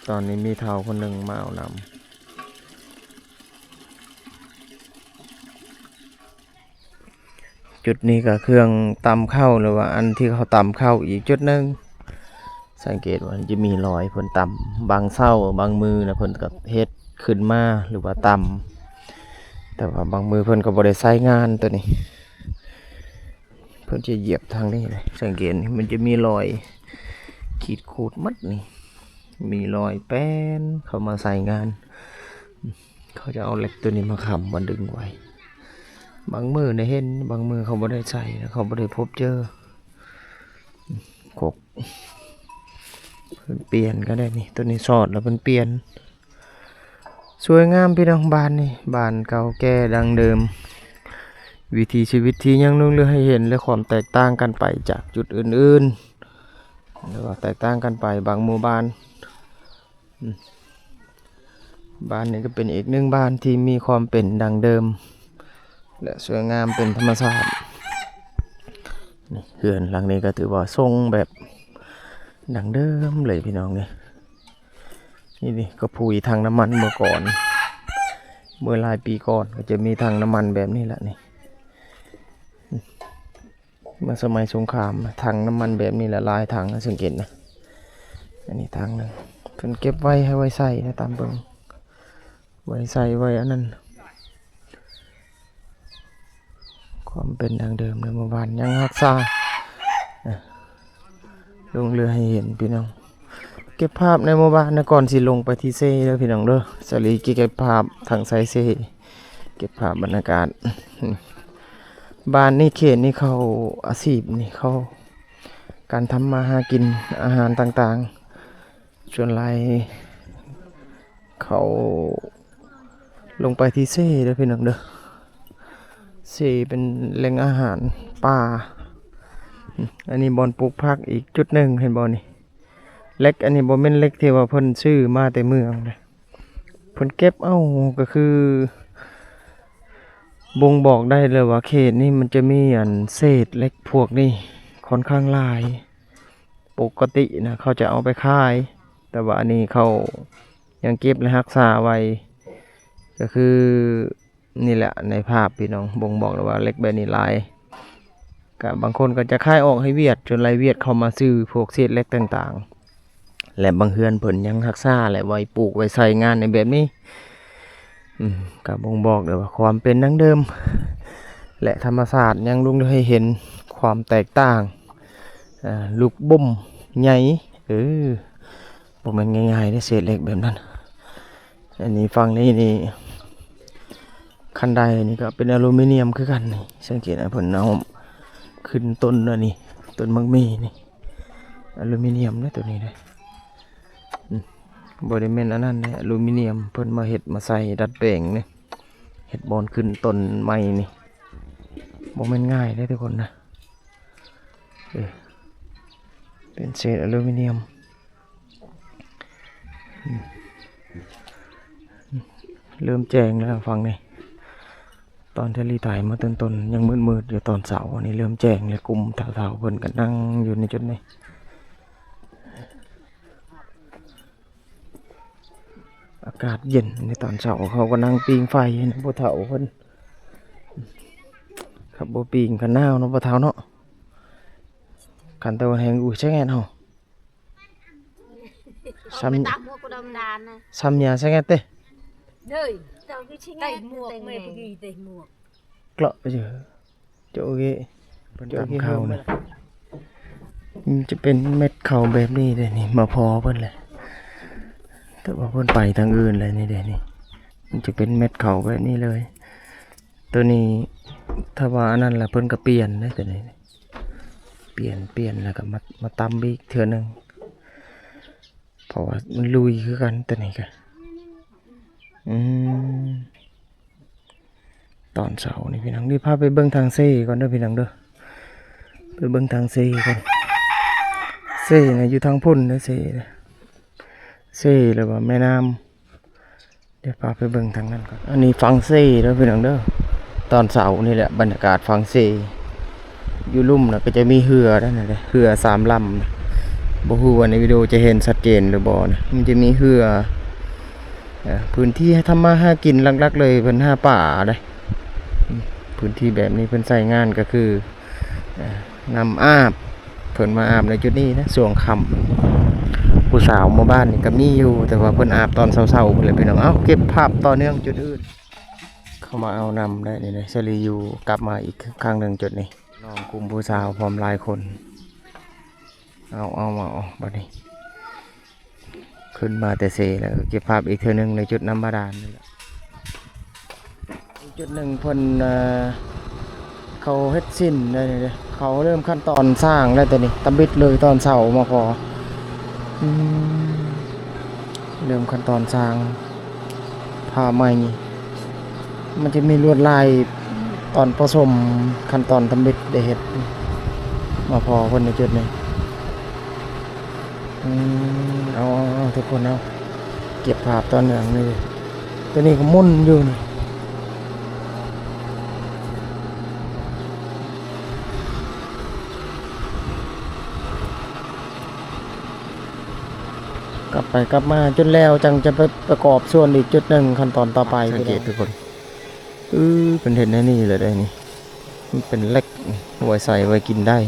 ຕອນນີ້ມີທ້າວຄົນໜຶ່ງມາເອົານ້ຳ. ຈຸດນີ້ກໍເຄື່ອງຕຳເຂົ້າ ຫຼືວ່າອັນທີ່ເຂົາຕຳເຂົ້າອີກຈຸດໜຶ່ງ. ສັງເກດວ່າມັນຈະມີລອຍເພິ່ນຕຳ ບາງເຊົ້າບາງມື້ນະ ເພິ່ນກໍເຮັດຂຶ້ນມາ ຫຼືວ່າຕຳ, ແຕ່ວ່າບາງມື້ເພິ່ນກໍບໍ່ໄດ້ໃຊ້ງານໂຕນີ້. ເພິ່ນຈະຢຽບທາງນີ້ເລີຍ ສັງເກດນີ້ ມັນຈະມີລອຍຂີດຂູດໝົດນີ້ ມີລອຍແປ້ນເຂົ້າມາໃຊ້ງານ. ເຂົາຈະເອົາເຫຼັກໂຕນີ້ມາຄ້ຳມາດຶງໄວ້. ບາງມື້ໄດ້ເຫັນ ບາງມື້ເຂົາບໍ່ໄດ້ໃຊ້ ເຂົາບໍ່ໄດ້ພົບເຈີ. ກົກ ເພິ່ນປ່ຽນກໍໄດ້ນີ້ ໂຕນີ້ສອດແລ້ວເພິ່ນປ່ຽນ. ສວຍງາມພີ່ນ້ອງ ບ້ານນີ້ ບ້ານເກົ່າແກ່ດັ້ງເດີມ, ວິຖີຊີວິດທີ່ຍັງຫຼົງເຫຼືອໃຫ້ເຫັນ ແລະ ຄວາມແຕກຕ່າງກັນໄປຈາກຈຸດອື່ນໆ ຫຼືວ່າແຕກຕ່າງກັນໄປບາງໝູ່ບ້ານ. ອືມ ບ້ານນີ້ກໍເປັນອີກໜຶ່ງບ້ານທີ່ມີຄວາມເປັນດັ້ງເດີມ ແລະ ສວຍງາມເປັນທຳມະຊາດ. ນີ້ ເຮືອນຫຼັງນີ້ກໍຖືວ່າຊົງແບບດັ້ງເດີມເລີຍພີ່ນ້ອງເອີຍ. ນີ້ ນີ້ກໍຜຸຍຖັງນ້ຳມັນເມື່ອກ່ອນ ເມື່ອຫຼາຍປີກ່ອນກໍຈະມີຖັງນ້ຳມັນແບບນີ້ລະນີ້. ເມື່ອສະໄໝສົງຄາມ ຖັງນ້ຳມັນແບບນີ້ລະຫຼາຍຖັງ ສັງເກດນະ. ອັນນີ້ຖັງໜຶ່ງ ເພິ່ນເກັບໄວ້ໃຫ້ໄວ້ໃຊ້ນະ ຕາມເບິ່ງ ໄວ້ໃຊ້ໄວ້ອັນນັ້ນ. ຄວາມເປັນດັ້ງເດີມໃນໝູ່ບ້ານຍັງຮັກສາ ອາ ຫຼົງເຫຼືອໃຫ້ເຫັນພີ່ນ້ອງ. ເກັບພາບໃນໝູ່ບ້ານນະ ກ່ອນຊິລົງໄປທີ່ເຊເດີພີ່ນ້ອງເດີ. ສາລີເກັບພາບທາງໄຊເຊ ເກັບພາບບັນຍາກາດ. ບ້ານນີ້ ເຂດນີ້ ເຂົາ ອາຊີບນີ້ ເຂົາ ການທຳມາຫາກິນ ອາຫານຕ່າງໆ ສ່ວນຫຼາຍເຂົາລົງໄປທີ່ເຊເດີພີ່ນ້ອງເດີ. ເຊເປັນແຫຼ່ງອາຫານປ່າ. ອັນນີ້ບ່ອນປູກຜັກອີກຈຸດໜຶ່ງ ເຫັນບໍ່ນີ້? ເຫຼັກອັນນີ້ບໍ່ແມ່ນເຫຼັກທີ່ວ່າເພິ່ນຊື້ມາແຕ່ເມືອງເດ້ ເພິ່ນເກັບເອົາ ກໍຄືບົ່ງບອກໄດ້ເລີຍວ່າເຂດນີ້ມັນຈະມີອັນເສດເຫຼັກພວກນີ້ຄ່ອນຂ້າງຫຼາຍ. ປົກກະຕິນະເຂົາຈະເອົາໄປຂາຍ ແຕ່ວ່າອັນນີ້ເຂົາຍັງເກັບ ແລະ ຮັກສາໄວ້ ກໍຄື ນີ້ແຫຼະໃນພາບພີ່ນ້ອງ ບົ່ງບອກເລີຍວ່າເຫຼັກແບບນີ້ຫຼາຍ. ກະບາງຄົນກໍຈະຂາຍອອກໃຫ້ຫວຽດ ຈົນໄລ່ຫວຽດເຂົ້າມາຊື້ພວກເສດເຫຼັກຕ່າງໆ ແລະ ບາງເຮືອນເພິ່ນຍັງຮັກສາ ແລະ ໄວ້ປູກໄວ້ໃຊ້ງານໃນແບບນີ້. ອືມ ກະບົ່ງບອກເລີຍວ່າຄວາມເປັນດັ້ງເດີມ ແລະ ທຳມະຊາດຍັງຫຼົງເຫຼືອໃຫ້ເຫັນຄວາມແຕກຕ່າງ. ອາ ລູກບົ້ມໃຫຍ່ ເອີ ບໍ່ແມ່ນງ່າຍໆເດ້ ເສດເຫຼັກແບບນັ້ນ. ອັນນີ້ ຝັ່ງນີ້ນີ້ ຄັນໄດນີ້ກໍເປັນອາລູມີນຽມຄືກັນນີ້ ສັງເກດນະ ເພິ່ນເອົາຂຶ້ນຕົ້ນອັນນີ້ ຕົ້ນໝາກໝີ່ນີ້ ອາລູມີນຽມເດ້ ໂຕນີ້ເດ້. ອືມ ບໍ່ໄດ້ແມ່ນອັນນັ້ນເດ້ ອາລູມີນຽມ ເພິ່ນມາເຮັດມາໃສ່ ດັດແປງນີ້ ເຮັດບ່ອນຂຶ້ນຕົ້ນໃໝ່ນີ້ ບໍ່ແມ່ນງ່າຍເດ້ທຸກຄົນນະ. ເອີ ເປັນເສດອາລູມີນຽມ. ອືມ ເລີ່ມແຈ້ງແລ້ວຝັ່ງນີ້ ຕອນທີ່ລີຖ່າຍມາຕົ້ນໆ ຍັງມືດໆຢູ່ຕອນເຊົ້າ ອັນນີ້ເລີ່ມແຈ້ງແລ້ວ ກຸ່ມທ້າວໆເພິ່ນກໍນັ່ງຢູ່ໃນຈຸດນີ້. ອາກາດເຢັນໃນຕອນເຊົ້າ ເຂົາກໍນັ່ງປີ້ງໄຟນຳຜູ້ເຖົ້າເພິ່ນ ບໍ່ປີ້ງຄັນໜາວເນາະ ບໍ່ເທົ່າເນາະ ຄັນແຕ່ວ່າແຮງ ອຸ້ຍ ສະແງດເຮົາ ຊ້ຳ ຕາມຫົວກູດຳດານນະ ຊ້ຳຫຍ້າສະແງດເຕະ ເດີ ເຈົ້າຄືຊິແງດ ເຕະໝວກ ເຕະແມ່ ເຕະໝວກ ເກາະຢູ່ ໂຈເກ ເພິ່ນຕຳເຂົ້ານະ ມັນຈະເປັນເມັດເຂົ້າແບບນີ້ເດ້ນີ້ ມາພໍເພິ່ນແຫຼະ ແຕ່ວ່າເພິ່ນໄປທາງອື່ນແລ້ວນີ້ເດ້ນີ້ ມັນຈະເປັນເມັດເຂົ້າແບບນີ້ເລີຍ ໂຕນີ້ຖ້າວ່າອັນນັ້ນລະເພິ່ນກະປ່ຽນເດ້ໂຕນີ້ ປ່ຽນ ປ່ຽນແລ້ວກະມາ ມາຕຳອີກເທື່ອໜຶ່ງ ເພາະວ່າມັນລຸຍຄືກັນໂຕນີ້ກະ ອືມ ຕອນເຊົ້ານີ້ພີ່ນ້ອງ ນີ້ພາໄປເບິ່ງທາງເຊກ່ອນເດີພີ່ນ້ອງເດີ ໄປເບິ່ງທາງເຊກ່ອນ ເຊນະຢູ່ທາງພຸ້ນເດີ ເຊ ເຊ ຫຼືວ່າແມ່ນ້ຳ ດຽວພາໄປເບິ່ງທາງນັ້ນກ່ອນ ອັນນີ້ຝັ່ງເຊເດີພີ່ນ້ອງເດີ ຕອນເຊົ້ານີ້ແຫຼະ ບັນຍາກາດຝັ່ງເຊ ຢູ່ລຸ່ມນະກະຈະມີເຮືອນັ້ນເດ້ ເຮືອສາມລຳ ບໍ່ຮູ້ວ່າໃນວິດີໂອຈະເຫັນຊັດເຈນຫຼືບໍ່ນະ ມັນຈະມີເຮືອ ເອີ ພື້ນທີ່ທຳມາຫາກິນຫຼັກໆເລີຍ ເພິ່ນຫາປາເດ້ ອືມ ພື້ນທີ່ແບບນີ້ເພິ່ນໃຊ້ງານກະຄື ເອີ ນ້ຳອາບ ເພິ່ນມາອາບໃນຈຸດນີ້ນະ ຊ່ວງຄ່ຳ ຜູ້ສາວໝູ່ບ້ານນີ້ກະມີຢູ່ ແຕ່ວ່າເພິ່ນອາບຕອນເຊົ້າໆພຸ້ນແຫຼະພີ່ນ້ອງ ເອົ້າ ເກັບພາບຕໍ່ເນື່ອງຈຸດອື່ນ ເຂົ້າມາເອົານ້ຳໄດ້ນີ້ເດ້ ສາລີຢູ່ ກັບມາອີກຄັ້ງໜຶ່ງຈຸດນີ້ ນ້ອງກຸ່ມຜູ້ສາວພ້ອມຫຼາຍຄົນ ເອົາ ເອົາ ເອົາ ບັດນີ້ ຂຶ້ນມາແຕ່ເຊແລ້ວ ເກັບພາບອີກເທື່ອໜຶ່ງໃນຈຸດນ້ຳບາດານນີ້ແຫຼະ ອີກຈຸດໜຶ່ງເພິ່ນ ເອີ ເຂົາເຮັດສິ້ນໄດ້ນີ້ເດ້ ເຂົາເລີ່ມຂັ້ນຕອນສ້າງແລ້ວ ແຕ່ນີ້ຕຳບິດເລີຍຕອນເຊົ້າມາພໍ ອືມ ເລີ່ມຂັ້ນຕອນສ້າງຜ້າໄໝ ມັນຈະມີລວດລາຍຕອນປະສົມ ຂັ້ນຕອນທຳອິດໄດ້ເຮັດ ມາພໍເພິ່ນໃນຈຸດນີ້ ອືມ ເອົາ ເອົາ ເອົາ ທຸກຄົນເອົາ ເກັບພາບຕໍ່ເນື່ອງເລີຍ ໂຕນີ້ກະໝຸ່ນຢູ່ນີ້ ກັບໄປກັບມາຈົນແລ້ວ ຈັ່ງຈະໄປປະກອບສ່ວນອີກຈຸດໜຶ່ງ ຂັ້ນຕອນຕໍ່ໄປ ສັງເກດທຸກຄົນ ອື ເພິ່ນເຮັດແນວນີ້ແຫຼະເດ້ນີ້ ມັນເປັນເຫຼັກ ໄວ້ໃສ່ໄວ້ກິນໄດ້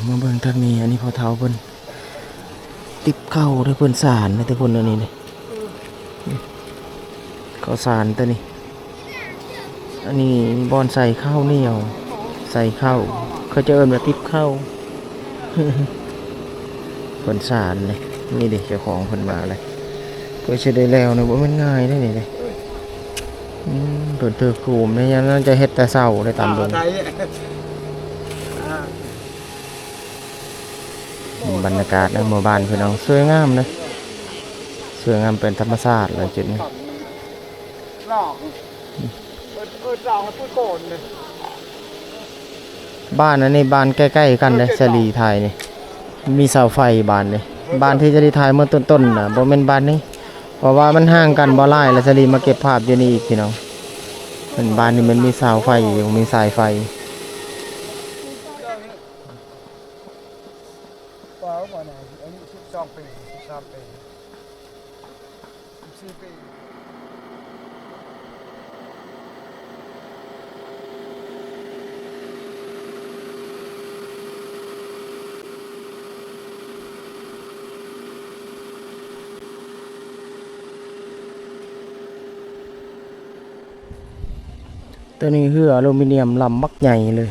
ມາເບິ່ງທາງນີ້ ອັນນີ້ພໍ່ເຖົ້າເພິ່ນ ຕິບເຂົ້າເດ້ ເພິ່ນສານເດ້ທຸກຄົນ ອັນນີ້ເດ້ ເຂົ້າສານໂຕນີ້ ອັນນີ້ບ່ອນໃສ່ເຂົ້າໜຽວ ໃສ່ເຂົ້າ ເຂົາຈະເອີ້ນວ່າຕິບເຂົ້າ ເພິ່ນສານເດ້ ນີ້ເດ້ ເຈົ້າຂອງເພິ່ນມາເລີຍ ເພື່ອຊິໄດ້ແລ້ວນະ ບໍ່ແມ່ນງ່າຍເດ້ນີ້ເດ້ ອືມ ເພິ່ນຖືກກຸ່ມໃນຍາມນັ້ນຈະເຮັດແຕ່ເຊົ້າເດ້ ຕາມເບິ່ງ ອ່າ ບັນຍາກາດໃນໝູ່ບ້ານພີ່ນ້ອງ ສວຍງາມເດ້ ສວຍງາມເປັນທຳມະຊາດເລີຍຈຸດນີ້ ບ້ານອັນນີ້ບ້ານໃກ້ໆກັນເດ້ ສາລີຖ່າຍນີ້ ມີເສົາໄຟບ້ານນີ້ ບ້ານທີ່ສາລີຖ່າຍເມື່ອຕົ້ນໆນະ ບໍ່ແມ່ນບ້ານນີ້ ເພາະວ່າມັນຫ່າງກັນບໍ່ຫຼາຍ ແລ້ວສາລີມາເກັບພາບຢູ່ນີ້ອີກພີ່ນ້ອງ ເປັນບ້ານທີ່ມັນມີເສົາໄຟຢູ່ ມີສາຍໄຟ ວ້າວ ບ່ອນນີ້ອາຍຸສິບສອງປີ ສິບສາມປີ ສິບສີ່ປີ ໂຕນີ້ເຮືອອາລູມີນຽມລຳບັກໃຫຍ່ເລີຍ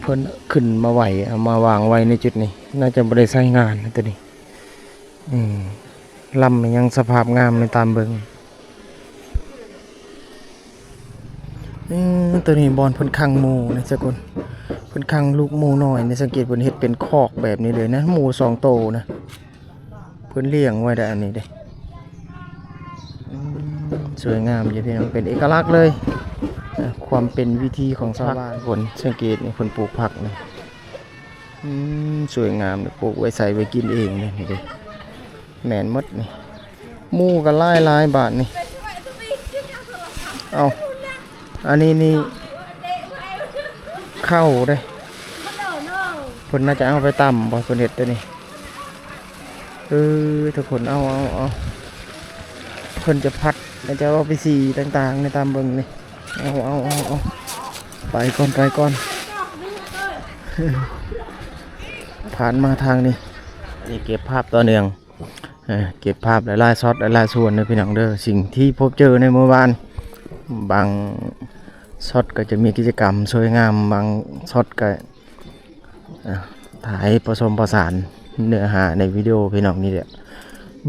ເພິ່ນຂຶ້ນມາໄວ້ ເອົາມາວາງໄວ້ໃນຈຸດນີ້ ໜ້າຈະບໍ່ໄດ້ໃຊ້ງານໂຕນີ້ ອືມ ລຳຍັງສະພາບງາມໃນຕາມເບິ່ງ ອືມ ໂຕນີ້ບ່ອນເພິ່ນຂັງໝູນະ ເຈົ້າຄົນ ເພິ່ນຂັງລູກໝູນ້ອຍນະ ສັງເກດເພິ່ນເຮັດເປັນຄອກແບບນີ້ເລີຍນະ ໝູສອງໂຕນະ ເພິ່ນລ້ຽງໄວ້ໄດ້ອັນນີ້ເດ້ ອືມ ສວຍງາມຢູ່ພີ່ນ້ອງ ເປັນເອກະລັກເລີຍ ຄວາມເປັນວິຖີຂອງຊາວບ້ານ ທຸກຄົນ ສັງເກດນີ້ ເພິ່ນປູກຜັກນີ້ ອືມ ສວຍງາມ ປູກໄວ້ໃຊ້ໄວ້ກິນເອງເດ້ ນີ້ເດ້ ແມ່ນໝົດນີ້ ໝູກະຫຼາຍໆ ບາດນີ້ ເອົ້າ ອັນນີ້ນີ້ ເຂົ້າເດ້ ເພິ່ນໜ້າຈະເອົາໄປຕຳບໍ່ ເພິ່ນເຮັດໂຕນີ້ ເອີ ທຸກຄົນ ເອົາ ເອົາ ເອົາ ເພິ່ນຈະຜັດ ແລ້ວຈະເອົາໄປສີຕ່າງໆ ໃນຕາມເບິ່ງນີ້. ເອົາ ເອົາ ເອົາ ເອົາ ໄປກ່ອນ ໄປກ່ອນ. ຜ່ານມາທາງນີ້ ນີ້ເກັບພາບຕໍ່ເນື່ອງ. ເອີ ເກັບພາບຫຼາຍໆຊັອດ ຫຼາຍໆສ່ວນເດີພີ່ນ້ອງເດີ. ສິ່ງທີ່ພົບເຈີໃນໝູ່ບ້ານ ບາງຊັອດກໍຈະມີກິດຈະກຳສວຍງາມ, ບາງຊັອດກໍ ອ່າ ຖ່າຍປະສົມປະສານເນື້ອຫາໃນວິດີໂອພີ່ນ້ອງນີ້ແຫຼະ.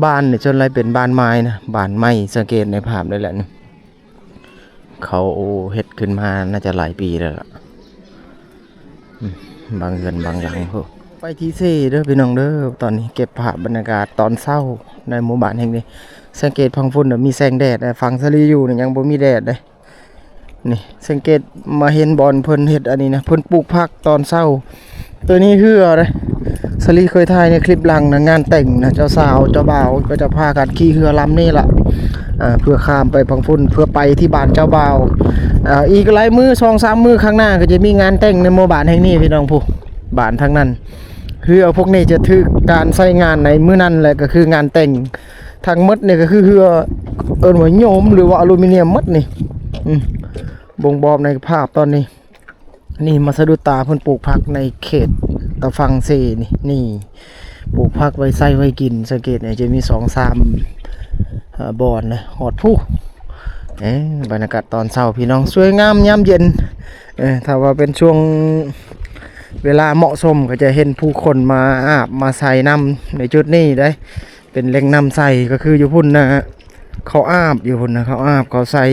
ບ້ານນີ້ສ່ວນຫຼາຍເປັນບ້ານໄມ້ນະ, ບ້ານໄມ້. ສັງເກດໃນພາບໄດ້ແຫຼະນີ້ ເຂົາເຮັດຂຶ້ນມາໜ້າຈະຫຼາຍປີແລ້ວລະ. ອືມ ບາງເຮືອນບາງຫຼັງພຸ້ນ. ໄປທີ່ເຊເດີພີ່ນ້ອງເດີ. ຕອນນີ້ເກັບພາບບັນຍາກາດຕອນເຊົ້າໃນໝູ່ບ້ານແຫ່ງນີ້. ສັງເກດຝັ່ງພຸ້ນນະມີແສງແດດ, ແຕ່ຝັ່ງສາລີຢູ່ນີ້ຍັງບໍ່ມີແດດເດ້. ນີ້ສັງເກດມາເຫັນບ່ອນເພິ່ນເຮັດອັນນີ້ນະ, ເພິ່ນປູກຜັກຕອນເຊົ້າ. ໂຕນີ້ເຮືອເດ້ ສາລີເຄີຍຖ່າຍໃນຄລິບຫຼັງນະ, ງານແຕ່ງນະ, ເຈົ້າສາວເຈົ້າບ່າວກໍຈະພາກັນຂີ່ເຮືອລຳນີ້ລະ ເພື່ອຂ້າມໄປຝັ່ງພຸ້ນ ເພື່ອໄປທີ່ບ້ານເຈົ້າບ່າວ. ອີກຫຼາຍມື້ ສອງສາມມື້ຂ້າງໜ້າກໍຈະມີງານແຕ່ງໃນໝູ່ບ້ານແຫ່ງນີ້ພີ່ນ້ອງ. ຜູ້ ບ້ານທາງນັ້ນ ເຮືອພວກນີ້ຈະຖືກການໃຊ້ງານໃນມື້ນັ້ນແຫຼະ ກໍຄືງານແຕ່ງ. ທັງໝົດນີ້ກໍຄືເຮືອ ເອີ້ນວ່າໂຍມ ຫຼືວ່າອາລູມີນຽມໝົດນີ້. ອືມ ບົ່ງບອກໃນພາບຕອນນີ້ ນີ້ມາສະດຸດຕາ ເພິ່ນປູກຜັກໃນເຂດຕາຝັ່ງເຊນີ້. ນີ້ປູກຜັກໄວ້ໃຊ້ໄວ້ກິນ. ສັງເກດນີ້ຈະມີສອງສາມ ເອີ ບ່ອນນະ ຮອດພູ້. ເອີ ບັນຍາກາດຕອນເຊົ້າພີ່ນ້ອງ ສວຍງາມຍາມເຢັນ. ເອີ ຖ້າວ່າເປັນຊ່ວງເວລາເໝາະສົມ ກໍຈະເຫັນຜູ້ຄົນມາອາບມາໃສ່ນ້ຳໃນຈຸດນີ້ເດ້. ເປັນແຫຼ່ງນ້ຳໃສ ກໍຄືຢູ່ພຸ້ນນະ ເຂົາອາບຢູ່ພຸ້ນນະ, ເຂົາອາບເຂົາໃສ່.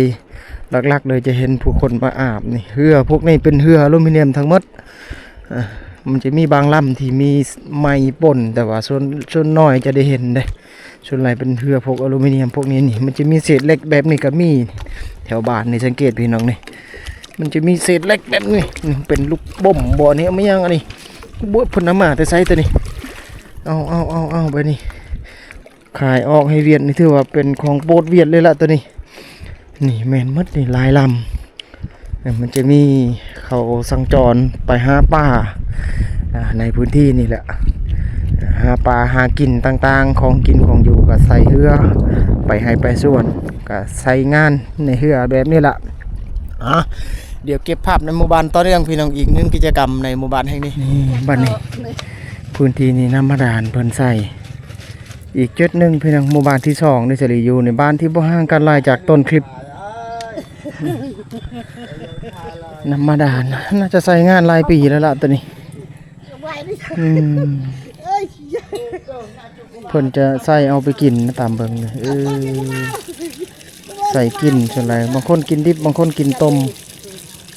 ຫຼັກໆເລີຍຈະເຫັນຜູ້ຄົນມາອາບນີ້. ເຮືອພວກນີ້ເປັນເຮືອອາລູມີນຽມທັງໝົດ. ເອີ ມັນຈະມີບາງລຳທີ່ມີໄມ້ປົນ ແຕ່ວ່າສ່ວນ ສ່ວນໜ້ອຍຈະໄດ້ເຫັນເດ້. ສ່ວນຫຼາຍເປັນເຮືອພວກອາລູມີນຽມພວກນີ້ນີ້. ມັນຈະມີເສດເຫຼັກແບບນີ້ກໍມີ ແຖວບ້ານນີ້. ສັງເກດພີ່ນ້ອງນີ້ ມັນຈະມີເສດເຫຼັກແບບນີ້ ເປັນລູກບົ້ມບໍ່ນີ້. ເອົາມາຫຍັງອັນນີ້? ໂອ້ຍ ເພິ່ນນຳມາແຕ່ໃສຕົວນີ້? ເອົາ ເອົາ ເອົາ ເອົາ ແບບນີ້ ຂາຍອອກໃຫ້ຫວຽດນີ້ ຖືວ່າເປັນຂອງໂປດຫວຽດເລີຍລະຕົວນີ້. ນີ້ແມ່ນໝົດນີ້ ຫຼາຍລຳ. ເອີ ມັນຈະມີເຂົາສັນຈອນໄປຫາປາ ອ່າ ໃນພື້ນທີ່ນີ້ແຫຼະ ຫາປາຫາກິນຕ່າງໆ ຂອງກິນຂອງຢູ່ກໍໃສ່ເຮືອ ໄປໄຮ່ໄປສວນກໍໃຊ້ງານໃນເຮືອແບບນີ້ລະ. ອ່າ ດຽວເກັບພາບໃນໝູ່ບ້ານຕໍ່ເນື່ອງພີ່ນ້ອງ ອີກໜຶ່ງກິດຈະກຳໃນໝູ່ບ້ານແຫ່ງນີ້. ນີ້ ບັດນີ້ ພື້ນທີ່ນີ້ນ້ຳບາດານເພິ່ນໃສ່ ອີກຈຸດໜຶ່ງພີ່ນ້ອງ ໝູ່ບ້ານທີສອງ ນີ້ສາລີຢູ່ໃນບ້ານທີ່ບໍ່ຫ່າງກັນຫຼາຍຈາກຕົ້ນຄລິບ. ນ້ຳບາດານ ໜ້າຈະໃຊ້ງານຫຼາຍປີແລ້ວລະຕົວນີ້. ອືມ ເພິ່ນຈະໃສ່ເອົາໄປກິນຕາມເບິ່ງ. ເອີ ໃສ່ກິນສ່ວນຫຼາຍ ບາງຄົນກິນດິບ ບາງຄົນກິນຕົ້ມ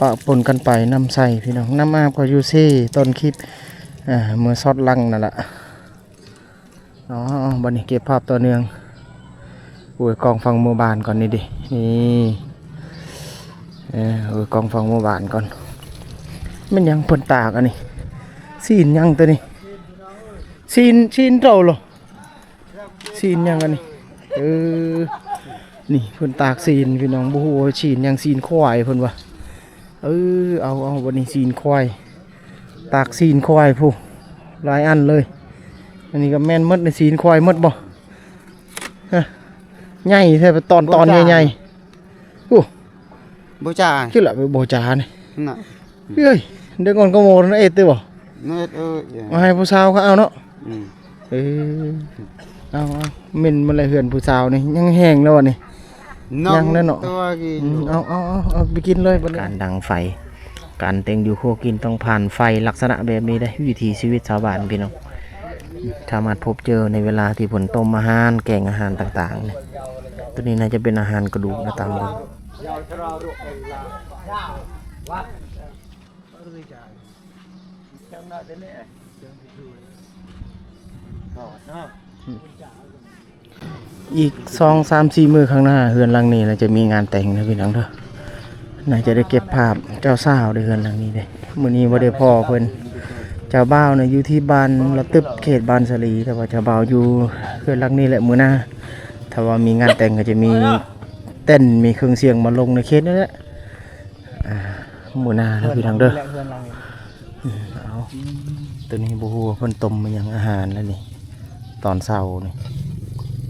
ປະປົນກັນໄປ. ນ້ຳໃສພີ່ນ້ອງ ນ້ຳອາບກໍຢູ່ເຊ ຕົ້ນຄລິບ ອ່າ ເມື່ອຊັອດຫຼັງນັ້ນລະ. ອໍ ບັດນີ້ເກັບພາບຕໍ່ເນື່ອງ. ໂອ້ຍ ກ້ອງຝັ່ງໝູ່ບ້ານກ່ອນນີ້ເດ ນີ້ ເອີ ໂອ້ຍ ກ້ອງຝັ່ງໝູ່ບ້ານກ່ອນ. ແມ່ນຫຍັງເພິ່ນຕາກອັນນີ້? ຊີ້ນຫຍັງຕົວນີ້? ຊີ້ນ ຊີ້ນເຕົາເຫລອ? ຊີ້ນຫຍັງອັນນີ້? ເອີ ນີ້ເພິ່ນຕາກຊີ້ນພີ່ນ້ອງ ບໍ່ຮູ້ວ່າຊີ້ນຫຍັງ ຊີ້ນຄວາຍເພິ່ນວ່າ. ເອີ ເອົາ ເອົາ ບັດນີ້ຊີ້ນຄວາຍ ຕາກຊີ້ນຄວາຍພຸ້ນ ຫຼາຍອັນເລີຍ. ອັນນີ້ກໍແມ່ນໝົດ ຊີ້ນຄວາຍໝົດບໍ່? ຮະ ໃຫຍ່ແທ້ ຕອນ ຕອນໃຫຍ່ໆ. ໂອ້ ບໍ່ຈາ ຄືລະບໍ່ຈານີ້ນະ. ເອີຍ ເດັກອ່ອນກໍໂມນເອດຕິບໍ່? ເອີ ມາໃຫ້ຜູ້ສາວເຂົາເອົາເນາະ. ອືມ ເອີ ເອົາໆ ເໝັນໝົດແລ້ວເຮືອນຜູ້ສາວນີ້ ຍັງແຫ້ງແລ້ວນີ້. ຍັງແລ້ວເນາະ. ອືມ ເອົາໆໆ ເອົາໄປກິນເລີຍບັດນີ້. ການດັງໄຟ ການແຕ່ງຢູ່ຄົວກິນຕ້ອງຜ່ານໄຟລັກສະນະແບບນີ້ເດ້ ວິຖີຊີວິດຊາວບ້ານພີ່ນ້ອງ. ສາມາດພົບເຈີໃນເວລາທີ່ເພິ່ນຕົ້ມອາຫານ ແກງອາຫານຕ່າງໆນີ້. ຕົວນີ້ໜ້າຈະເປັນອາຫານກະດູກນະ ຕາມເບິ່ງ. ອີກສອງສາມສີ່ມື້ຂ້າງໜ້າ ເຮືອນຫຼັງນີ້ລະຈະມີງານແຕ່ງເດີພີ່ນ້ອງເດີ. ໜ້າຈະໄດ້ເກັບພາບເຈົ້າສາວໃນເຮືອນຫຼັງນີ້ເດ້. ມື້ນີ້ບໍ່ໄດ້ພໍ້ເພິ່ນ ເຈົ້າບ່າວນະຢູ່ທີ່ບ້ານລະຕຶບ ເຂດບ້ານສາລີ ແຕ່ວ່າເຈົ້າບ່າວຢູ່ເຮືອນຫຼັງນີ້ແຫຼະມື້ໜ້າ. ຖ້າວ່າມີງານແຕ່ງກໍຈະມີເຕັນ ມີເຄື່ອງສຽງມາລົງໃນເຂດນີ້ແຫຼະ. ອ່າ ມື້ໜ້າເດີພີ່ນ້ອງເດີ. ອືມ ເອົາ ຕົວນີ້ບໍ່ຮູ້ວ່າເພິ່ນຕົ້ມຫຍັງອາຫານລະນີ້ ຕອນເຊົ້ານີ້.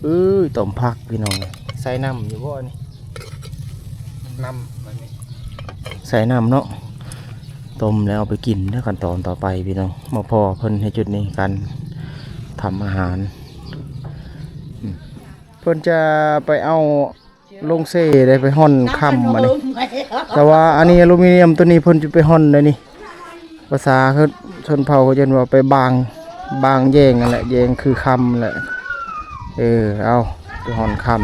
ເອີຍ ຕົ້ມຜັກພີ່ນ້ອງ. ໃສ່ນ້ຳຢູ່ບໍ່ນີ້? ນ້ຳ ໃສ່ນ້ຳເນາະ ຕົ້ມແລ້ວເອົາໄປກິນເດີ. ຂັ້ນຕອນຕໍ່ໄປພີ່ນ້ອງ ມາພໍ້ເພິ່ນໃຫ້ຈຸດນີ້ ການທຳອາຫານ ເພິ່ນຈະໄປເອົາລົງເຊໄດ້ ໄປຮ່ອນຄຳອັນນີ້ ແຕ່ວ່າອັນນີ້ອາລູມີນຽມ ໂຕນີ້ເພິ່ນຈະໄປຮ່ອນໄດ້ນີ້. ພາສາເຂົາຊົນເຜົ່າເຂົາເອີ້ນວ່າໄປບາງ ບາງແຢງນັ້ນແຫຼະ ແຢງຄືຄຳແຫຼະ. ເອີ ເອົາ ໄປຮ່ອນຄຳ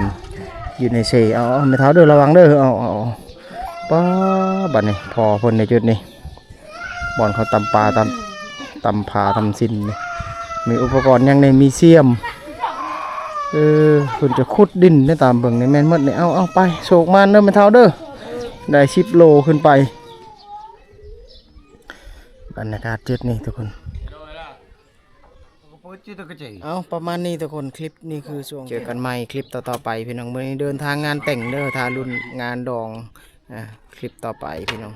ຢູ່ໃນເຊ. ເອົາ ເອົາ ແມ່ເຖົ້າເດີ ລະວັງເດີ. ເອົາ ເອົາ ເອົາ ປ້າ ບັດນີ້ພໍ້ເພິ່ນໃນຈຸດນີ້ ບ່ອນເຂົາຕຳປາ ຕຳ ຕຳຜາ ຕຳຊິນນີ້ ມີອຸປະກອນຫຍັງແດ່? ມີຊຽມ ເອີ ເພິ່ນຈະຂຸດດິນໃນຕາມເບິ່ງນີ້ ແມ່ນໝົດນີ້. ເອົາ ເອົາ ໄປ ໂຊກໝານເດີແມ່ເຖົ້າເດີ ໄດ້ສິບໂລຂຶ້ນໄປ. ບັນຍາກາດຈຸດນີ້ທຸກຄົນ ເອົາ ປະມານນີ້ທຸກຄົນ ຄລິບນີ້ຄືຊ່ວງ ເຈີກັນໃໝ່ຄລິບຕໍ່ໆໄປພີ່ນ້ອງ. ມື້ນີ້ເດີນທາງງານແຕ່ງເດີ ຖ້າລຸ້ນງານດອງ ອ່າ ຄລິບຕໍ່ໄປພີ່ນ້ອງ.